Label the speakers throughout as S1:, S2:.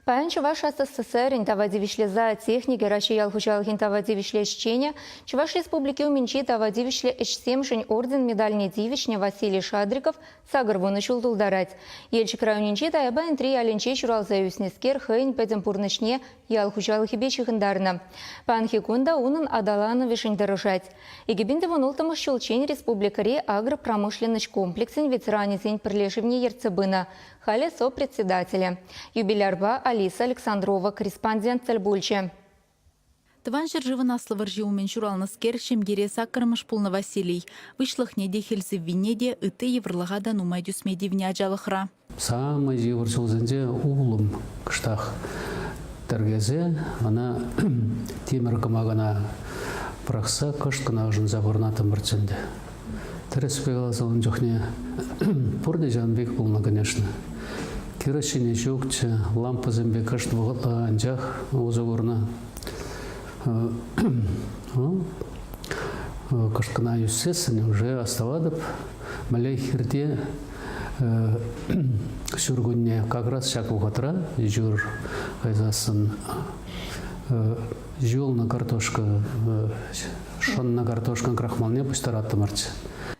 S1: Паян Чӑваш АССРӗн тава тивӗҫлӗ зоотехникӗ, Раҫҫей ял хуҫалӑхӗн тава тивӗҫлӗ ӗҫченӗ, Чӑваш Республики умӗнчи тава тивӗҫлӗ ӗҫсемшӗн орден медальне тивӗҫнӗ Василий Шадриков 80 ҫул тултарать. Елчӗк районӗнчи Таяпа Энтри ялӗнче ҫуралса ӳснӗскер хӑйӗн пӗтӗм пурнӑҫне ял хуҫалӑхӗпе ҫыхӑнтарнӑ. Паянхи кун та унӑн аталанӑвӗшӗн тӑрӑшать. 2016 ҫулччен республикӑри агропромышленноҫ комплексӗн ветеранӗсен пӗрлешӗвне ертсе пынӑ. Халӗ сопредседателӗ. Юбилярпа Алиса Александрова корреспондент тӗл пулчӗ.
S2: Тӑван ҫӗршывӑн Аслӑ вӑрҫи умӗн ҫуралнӑскер ҫемьере саккӑрмӗш пулнӑ Василий. Выҫлӑхне те, хӗл сиввине те, ытти йывӑрлӑха та нумай тӳсме тивнӗ ачалӑхра.
S3: Самай йывӑр ҫулсенче улӑм кӑштах тӗркесе ӑна тимӗр кӑмакана пӑрахса кӑшт кӑна ӑшӑнса пурӑнаттӑмӑрччӗ ӗнтӗ. Тӗрӗспе каласа ун чухне пурте ҫавӑн пек пулнӑ, конечно. Керосинӗ ҫукчӗ, лампӑсемпе кӑшт вӑхӑтлӑ анчах усӑ курнӑ. Ну, кӑшт кӑна ӳссессӗн уже астӑватӑп, мӗнле хирте ҫуркунне как раз ҫак вӑхӑтра ҫур кайсассӑн юлнӑ картошка шӑннӑ картошкӑн крахмалне пуҫтараттӑмӑрччӗ.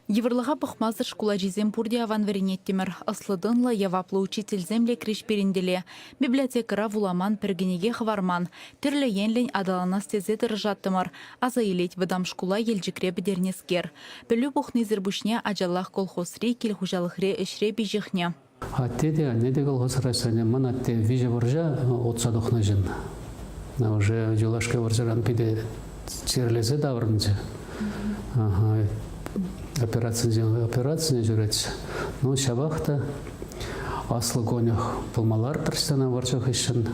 S2: Йывӑрлӑха пӑхмасӑр шкул ачисем пурте аван вӗренеттӗмӗр. Ӑслӑ-тӑнлӑ, яваплӑ учительсем лекрӗҫ пирӗн тӗле. Библиотекӑра вуламан пӗр кӗнеке хӑварман. Тӗрлӗ енлӗн аталанас тесе тӑрӑшаттӑмӑр, аса илет вӑтам шкула Елчӗкре пӗтернӗскер. Пӗлӳ пухнисӗр пуҫне ачаллах колхозри, кил хуҫалӑхри ӗҫре пиҫӗхнӗ.
S3: Атте те, анне те колхозра ӗҫленӗ. Мӑн атте виҫӗ вӑрҫа утса тухнӑ ҫын. Уже юлашки вӑрҫӑран питӗ чирлесе таврӑнчӗ. Операцинчен операцине ҫӳретчӗ. Ну, ҫапах та аслӑ конюх пулма лартрӗҫ ӑна вӑрҫӑ хыҫҫӑн.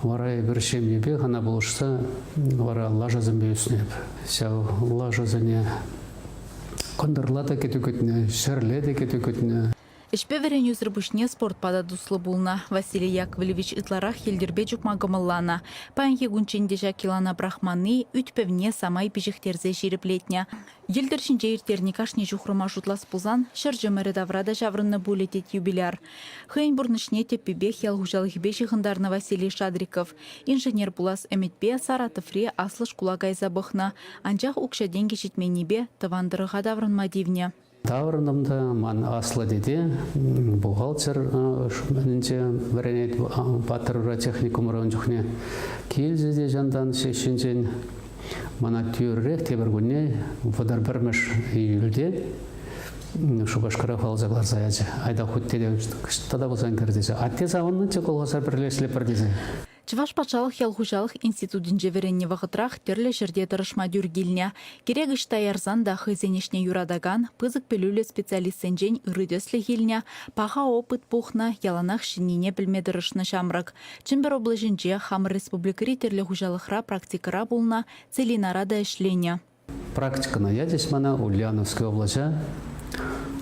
S3: Вара эпир ҫемьепех ӑна пулӑшса вара лашасемпе ӳснӗ эп. Ҫав лашасене кӑнтӑрла та кӗтӳ кӗтнӗ, ҫӗрле те кӗтӳ кӗтнӗ.
S2: Ӗҫпе вӗренӳсӗр пуҫне спортпа та туслӑ пулнӑ. Василий Яковлевич ытларах йӗлтӗрпе чупма кӑмӑлланӑ. Паянхи кунччен те ҫак йӑлана пӑрахманни ӳт-пӗвне самай пиҫӗхтерсе ҫирӗплетнӗ. Йӗлтӗр ҫинче ирттернӗ кашни ҫухрӑма шутлас пулсан ҫӗр чӑмӑрӗ тавра та ҫаврӑннӑ пулӗ, тет юбиляр. Хӑйӗн пурнӑҫне тӗппипех ял хуҫалӑхӗпе ҫыхӑнтарнӑ Василий Шадриков. Инженер пулас ӗмӗтпе Саратоври аслӑ шкула кайса пӑхнӑ. Анчах укҫа-тенкӗ ҫитменнипе тӑван тӑрӑха таврӑнма тивнӗ.
S3: Таврӑнтӑм та ман аслӑ тете бухгалтер ӗнче вӗренет Паттӑрра техникумра ун чухне. Килчӗ те ҫантан ҫинчен мана тӳрех тепӗр кунне 31-мӗш июльте Шупашкара хӑваласа кӑларса ячӗ. Айта хуть те тата пулсан кӗр тесе. Атте савӑннӑччӗ колхоза пӗрле ӗҫлетпӗр тесе.
S2: Чӑваш патшалӑх ял хуҫалӑх институтӗнче вӗреннӗ вӑхӑтрах тӗрлӗ ҫӗрте тӑрӑшма тӳр килнӗ. Кирек ӑҫта ярсан та хӑйсен ӗҫне юратакан, пысӑк пӗлӳллӗ специалистсенчен ырӑ тӗслӗх илнӗ, паха опыт пухнӑ, яланах ҫӗннине пӗлме тӑрӑшнӑ ҫамрӑк. Чӗмпӗр облаҫӗнче, хамӑр республикӑри тӗрлӗ хуҫалӑхра практикӑра пулнӑ, целинара та ӗҫленӗ.
S3: Практикӑна ячӗҫ мана Ульяновски облаҫа,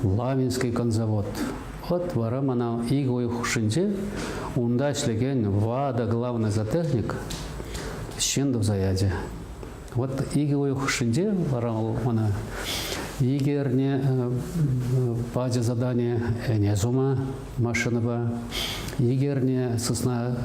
S3: Лавинский конзавод. Вӑт вара мана икӗ уйӑх хушшинче унта ӗҫлекен ватӑ главный зоотехник ҫын туса ячӗ. Вот икӗ уйӑх хушшинче вара вӑл мана икӗ эрне пачӗ задание ӗне сума машинӑпа, икӗ эрне сысна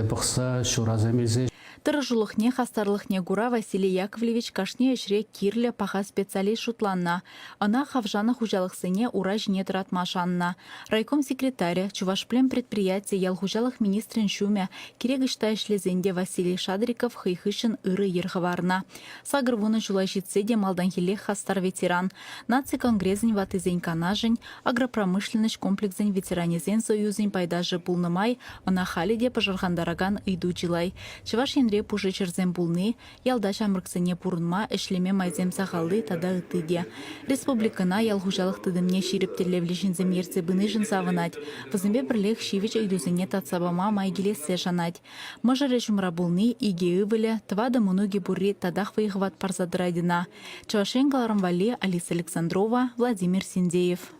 S3: пӑхса ҫурасем илсе.
S2: Тӑрӑшулӑхне, хастарлӑхне кура Василий Яковлевич кашни ӗҫре кирлӗ, паха специалист шутланнӑ. Ӑна хавшанӑ хуҫалӑхсене ура ҫине тӑратма шаннӑ. Райком секретарӗ, Чувашплем предприяти ял хуҫалӑх министрӗн ҫумӗ кирек ӑҫта ӗҫлесен те Василий Шадриков хӑй хыҫҫӑн ырӑ йӗр хӑварнӑ. 80 ҫула ҫитсе те малтанхиллех хастар ветеран. Наци конгресӗн ваттисен канашӗн, агропромышленноҫ комплексӗн ветеранӗсен союзӗн пайташӗ пулнӑ май ӑна халӗ те пӑшӑрхантаракан ыйту чылай. Чӑваш Енре пушӑ ҫӗрсем пулни, ялта ҫамрӑксене пурӑнма, ӗҫлеме майсем сахалли тата ытти те. Республикӑна ял хуҫалӑх тытӑмне ҫирӗп тӗллевлӗ ҫынсем ертсе пынишӗн савӑнать, вӗсемпе пӗрлех ҫивӗч ыйтусене татса пама май килессе шанать. Мӑшӑрӗ ҫумра пулни, икӗ ывӑлӗ, тӑватӑ мӑнукӗ пурри татах вӑй-хӑват парса тӑрать ӑна. Чӑваш Ен кӑларӑм валли Алиса Александрова, Владимир Синдеев.